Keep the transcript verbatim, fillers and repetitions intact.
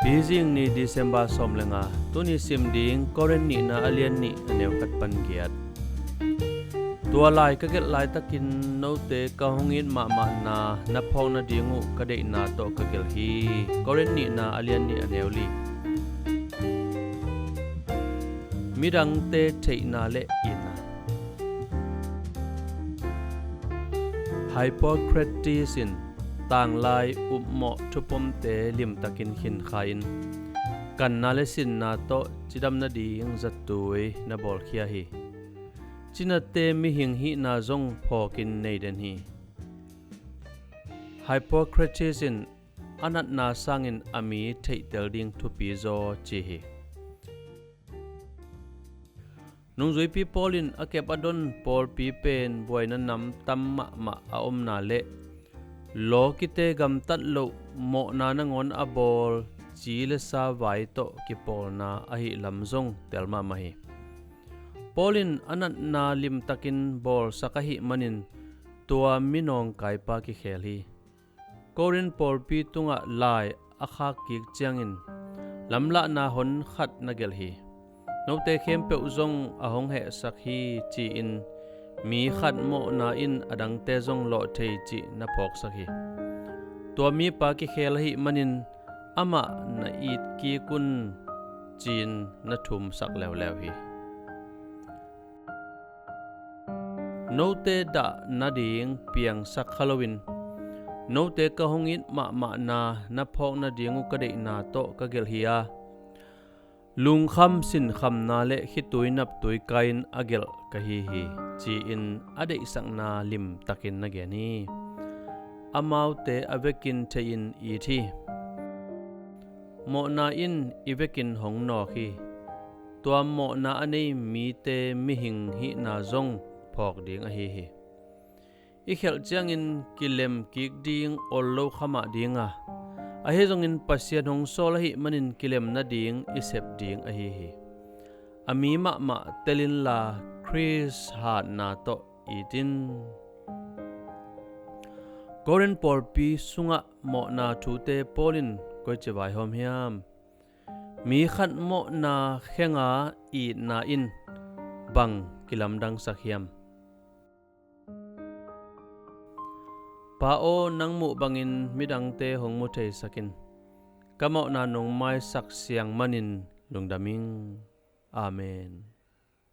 Pizing ni December sawm le nga. Tuni sim ding Korin nihna a lian nih a neu khat pan giat. Tua lai ka gelh laitakin note ka hong it mahmahna na phawk nading uh ka deihna tawh ka gelh hi. Korin nihna a lian nih a neu li. Midangte theihna le itna. Hippocrates in tanglai upmawh thupomte limtakin khinkhai-in kanna le sinna tawh cidam nading zatui na bawlkhia hi. Cinate mihing hihna zong phawkin nei den hi. Hippocrates in a natna sangin a mi theihtel ding thupi zaw ci hi. Nungzuipi Paul in a kep a don pawlpi pen buaina nam tam mahmah a omna le lawkite gamtat loh mawhna nangawn a bawl ci le sa vai tawh kipawlna ahih lam zong tel mahmah hi. Paul in a natna limtakin bawlsak ahih manin tua minawngkaipa kikhel hi. Korin pawlpi tungah lai a khak kik ciangin lamlahna hon khat na gelh hi. Note khempeuh zong a hong hehsak hi ci-in mi khat mawhna in a dangte zong lawh thei cih na phawksak hi. Tua mipa kikhel ahih manin amah na it kik un ci-in na thumsak leuleu hi. Note dah nading piangsak kha loin note ka hong it mahmahna na phawk nading uh ka deihna tawh ka gelh hi a, lungkham sinkhamna le khitui naptui kai-in a gelh ka hi hi ci-in a deihsakna limtakin na gen hi. Amaute a vekin thei-in it hi. Mawhna in i vekin hong nawk hi. Tua mawhna a nei mite mihing hihna zong phawk ding ahi hi. I khelh ciangin kilem kik ding ol lo kha mah ding a, ahi zongin Pasian hong sawl ahih manin kilem nading i sep ding ahi hi. A mi mahmah tel inla Khrist hatna tawh it in. Korin pawlpi sungah mawhna thute Paul in koici vaihawm hiam? Mi khat mawhna khenga itna in bang kilamdangsak hiam? Pa aw, nang muh bangin midangte hong mu theisak in. Ka mawhna nong maisak siang manin lungdam ing. Amen.